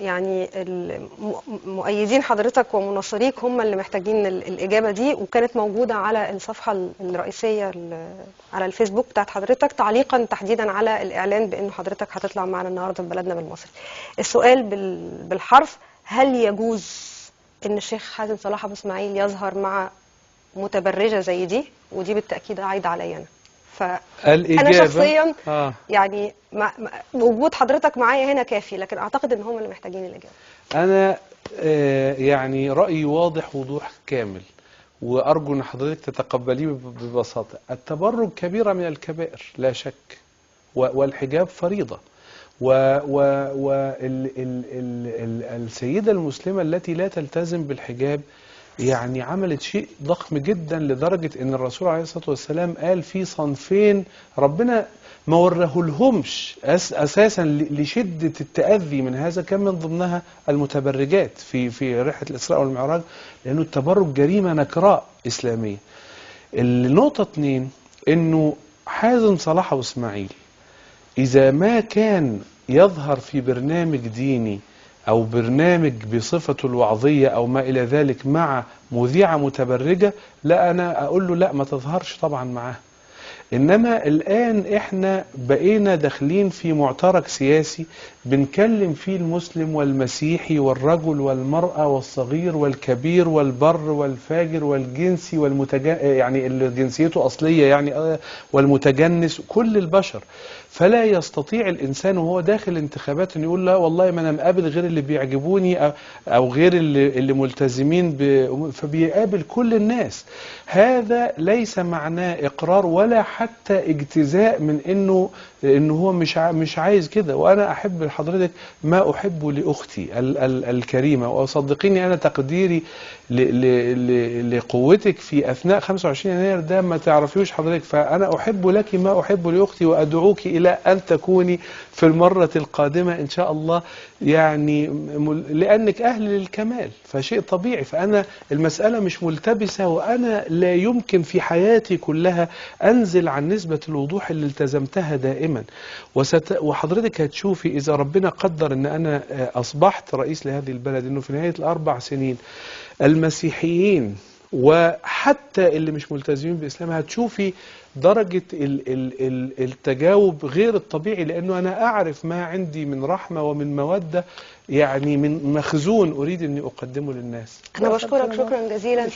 يعني مؤيدين حضرتك ومناصريك هم اللي محتاجين الإجابة دي، وكانت موجودة على الصفحة الرئيسية على الفيسبوك بتاعت حضرتك تعليقا تحديدا على الإعلان بأن حضرتك هتطلع معنا النهاردة في بلدنا بالمصري. السؤال بالحرف: هل يجوز أن الشيخ حازم صلاح أبو إسماعيل يظهر مع متبرجة زي دي؟ ودي بالتأكيد عايدة عليا أنا. فأنا شخصيا يعني وجود حضرتك معايا هنا كافي، لكن أعتقد إن هم اللي محتاجين الإجابة. أنا يعني رأيي واضح وضوح كامل، وأرجو أن حضرتك تتقبليه ببساطة. التبرج كبيرة من الكبائر لا شك، والحجاب فريضة، والسيدة المسلمة التي لا تلتزم بالحجاب يعني عملت شيء ضخم جدا، لدرجة ان الرسول عليه الصلاة والسلام قال في صنفين ربنا ما ورهولهمش اساسا لشدة التأذي من هذا، كان من ضمنها المتبرجات في رحلة الإسراء والمعراج، لأنه التبرج جريمة نكراء إسلامية. النقطة 2، انه حازم صلاح أبو إسماعيل إذا ما كان يظهر في برنامج ديني أو برنامج بصفته الوعظية أو ما إلى ذلك مع مذيعة متبرجة، لا أنا أقول له لا ما تظهرش طبعا معاه. إنما الآن إحنا بقينا داخلين في معترك سياسي بنكلم فيه المسلم والمسيحي والرجل والمرأة والصغير والكبير والبر والفاجر والجنسي يعني اللي جنسيته أصلية يعني والمتجنس، كل البشر. فلا يستطيع الإنسان وهو داخل الانتخابات أن يقول لا والله ما أنا مقابل غير اللي بيعجبوني أو غير اللي ملتزمين فبيقابل كل الناس. هذا ليس معناه إقرار ولا حتى اجتزاء من إنه هو مش عايز كده. وأنا أحب لحضرتك ما أحب لأختي الكريمة، وصدقيني أنا تقديري لقوتك في أثناء 25 يناير ده ما تعرفيوش حضرتك، فأنا أحب لك ما أحب لأختي، وأدعوك إلى أن تكوني في المرة القادمة إن شاء الله، يعني لأنك أهل للكمال، فشيء طبيعي. فأنا المسألة مش ملتبسة، وأنا لا يمكن في حياتي كلها أنزل عن نسبة الوضوح اللي التزمتها دائما. وحضرتك هتشوفي إذا ربنا قدر أن أنا أصبحت رئيس لهذه البلد، أنه في نهاية ال4 سنين المسيحيين وحتى اللي مش ملتزمين بالإسلام هتشوفي درجة التجاوب غير الطبيعي، لأنه أنا أعرف ما عندي من رحمة ومن مودة، يعني من مخزون أريد أني أقدمه للناس. أنا بشكرك شكرا جزيلا.